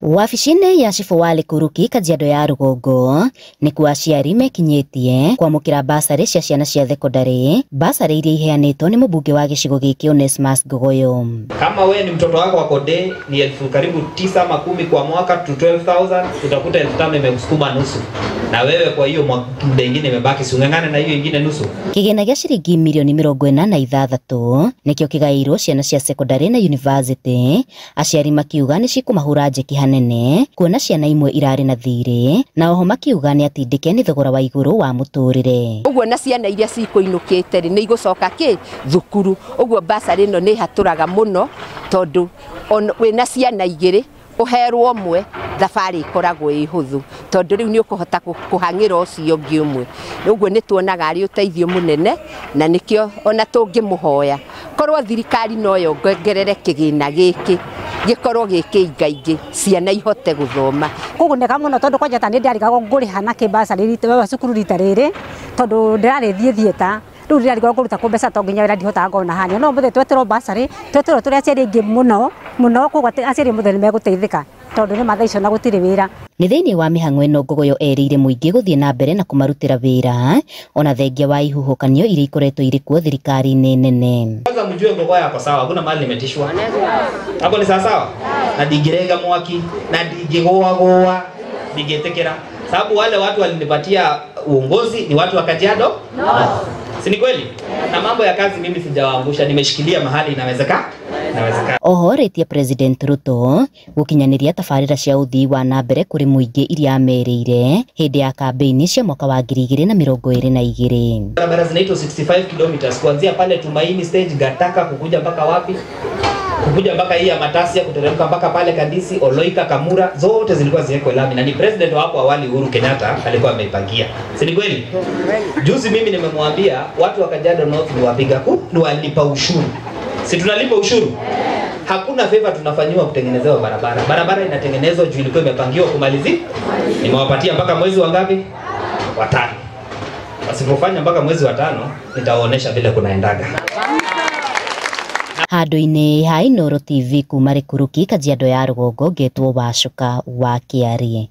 Wabici-inĩ ya cibũ wa Likuruki Kajiado ya rũgongo nĩkuo aciari mekinyĩtie kwamũkĩra basarĩ cia ciana cia thekondarĩ, basarĩ iria iheanĩtwo nĩ mũmbunge wa gĩcigo gĩkĩ Onesmus Ngogoyo. Kama we ni mtoto wako wako day ni elfu karibu 9 ama 10 kwa mwaka to 12,000, utakuta 5,000 imekusukuma nusu, na wewe kwa hiyo muda ingine imebaki, si ung'ang'ane na hiyo ingine nusu. Kĩgĩna gĩa ciringi mirioni 46 nĩkĩo kĩgaĩirwo ciana cia sekondari na university, aciari makiuga nĩ cikũmahũra njeki hanene kuona ciana imwe irarĩ na thirĩ, na oho makiuga nĩ atindĩke nĩ thogora wa igũrũ wa mũtũrĩre. Ũguo na ciana iria cikũinũkĩte rĩ nĩ igũcoka kĩ thukuru, ũguo basarĩ ĩno nĩ ĩhatũraga mũno tondũ wĩna ciana igĩrĩ ũherwo ũmwe thabarĩ ĩkoragwo ĩ hũthũ tondũ rĩu nĩ ũkũhota kũhang'ĩra ũcio ũngĩ ũmwe. Ũguo nĩ tuonaga arĩ ũteithio mũnene na nĩkĩo ona tũngĩmũhoya korwo thirikari no yongerere kĩgĩna gĩkĩ gĩkorwo gĩ kĩingaingĩ ciana ihote gũthoma. Kũgunĩka mũno tondũ kwanja ta nĩ ndĩrarigagwo ngũrĩha nakĩ basarĩ cukuru rita rĩrĩ tondũ ndĩrarĩthiĩ thieta rĩu ndĩrarigagwo kũruta kũ mbeca to nginya wĩra ndihotaga ngona hanya no mũthĩ tweterwo basarĩ tweterwo tũrĩ aciari aingĩ mũno mũno koguo aciari mũthĩ nĩ megũteithĩka tondũ nĩ mathaa icio na gũtirĩ wĩra. Nĩ thĩinĩ wa mĩhang'o ĩno Ngogoyo erĩire mũingĩ gũthiĩ na mbere na kũmarutĩra wĩra ona thengia wa ihuhũkanio iria ikoretwo irĩ kuo thirikari-inĩ nene. Kwanza mjue Ngogoyo ako sawa, hakuna mahali nimetishwa. Hapo ni sawa sawa? Na ndingĩrenga mwaki na ndingĩgũagũa ndingĩtĩkĩra, sababu wale watu walinipatia uongozi ni watu wa Kajiado no. Si ni kweli? Na mambo ya kazi mimi sijawaangusha, nimeshikilia mahali inawezekana. Inawezekana. Oho rĩtie President Ruto gũkinyanĩria tabarĩra cia ũthii wa na mbere kũrĩ mũingĩ iria amerĩire hĩndĩ ya kambeini cia mwaka wa 2022. Barabara zinaitwa 65 kilometers kuanzia pale Tumaini stage Gataka kukuja mpaka wapi? Kukuja mpaka hii ya Matasia kuteremka mpaka pale Kandisi, Oloika, Kamura, zote zilikuwa ziwekwe lami na ni president wa hapo awali Uhuru Kenyatta alikuwa ameipangia. Si ni kweli? Juzi mimi nimemwambia watu wa Kajiado North ni wapiga kura, ni walipa ushuru. Si tunalipa ushuru? Hakuna favor tunafanyiwa kutengenezewa barabara. Barabara inatengenezwa juu ilikuwa imepangiwa kumalizia. Nimewapatia mpaka mwezi wa ngapi? Wa 5. Wasipofanya mpaka mwezi wa 5 nitawaonesha vile kunaendaga. Handũ-inĩ ha Inooro TV kuma Rikuruki Kajiado ya rũgongo ngetwo Wacuka wa Kĩarie.